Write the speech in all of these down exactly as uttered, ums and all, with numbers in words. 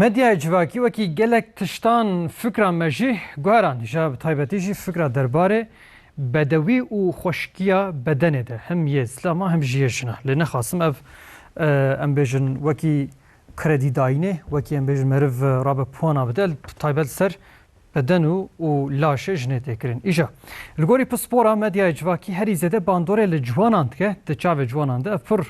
Medyaya civakî wekî gelek tiştan fikra me jî guherand, ja bi taybetî jî fikra derbarê bedewî û xweşikiya bedenê de, hem yê zilama hem jî yê jina. Lê nexasim ev, e, em bêjin wekî kredî dayînê, wekî em bêjin meriv, e, rabe puana bide, bi taybet ser beden û, û laşê jinê tê kirin. Îja, li gorî pispora medyaya civakî herî zêde bandorê li ciwanan dike, di çavê ciwanan de ev pir,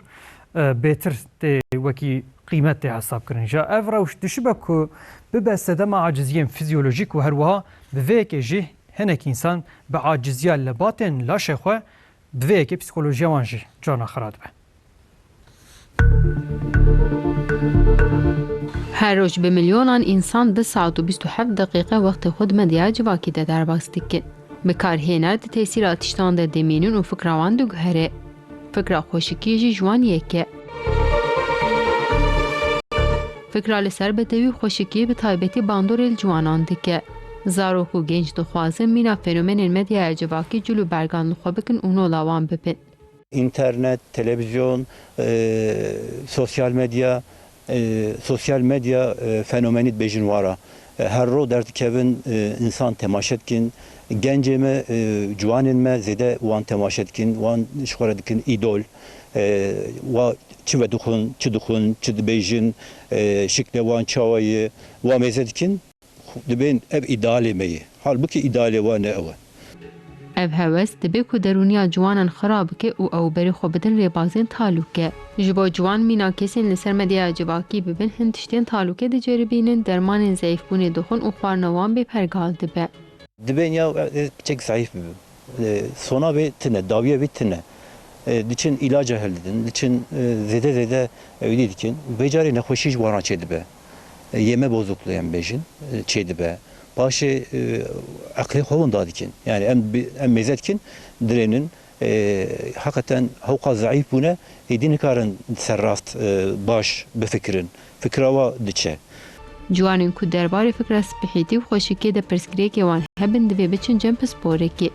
e, bêtir tê wekî qîmet tê hesab kirin. Îja ev rewş dişibe ku bibe sedema aciziyên fizyolojîk û her wiha bi vê yekê jî hinek însan bi aciziya lebatên laşê xwe bi vê yekê psîkolojiya wan jî carna xira dibe. Her roj bi milyonan însan du saet û bîst û heft deqîqe wextê xwe di medyaya civakî de derbas dikin. Bikarhêner di tesîra tiştan de dimînin û fikra wan diguhere. Fikra xweşikiyê jî ji wan yek e. Fikra li ser bedewî û xweşikiyê bi taybetî bandorê li ciwanan dike. Zarok û genç dixwazin mîna fenomenên medyaya civakî cil û bergan li xwe bikin û nola wan bibin. Înternet, televîzyon, e, sosyal medya, e, sosyal medya, e, fenomenî dibêjin wara. E, her ro derdikevin, e, însan temaşe dikin. Gencê me, e, ciwanên me zêde wan temaşe dikin, wan ji xwe re dikin îdol. E, wa çi vedixwin, çi dixwin, çi dibêjin, e, şikle wan çawa ye, wa mêze dikin. Dibên ev îdealê me ye. Halbûkî îdealê wan ne ew e. Ev hewes dibe ku derûniya ciwanan xira bike û ew berê xwe bidin rêbazên talûke. Ji bo ciwan mîna kesên li ser medyaya civakî bibin, hin tiştên talûke diceribînin, dermanên zeîfbûnê dixwin û xwarina wan bêpergal dibe. Dibên ya, e, piçek zeîf bibin. E, sona vê tune, dawiya vê tune. E, diçin îlaca hildidin, diçin, e, zêde zêde ewîdî dikin. Vê carê nexweşî ji wan re çêdibe. E, yeme bozukluğu em bêjin, e, çêdibe. Paşê, e, eqlê xwe winda dikin. Yani em bi-, em mêze dikin, dirênin. E, heqeten hewqa zeîf bûne, êdî nikarin ser rast, e, baş bifikirin. Fikra wa diçe. Ciwanên ku derbarê fikra spihîtî û xweşikiyê de pirsgirêkê wan hebin, divê biçin cem pisporekê.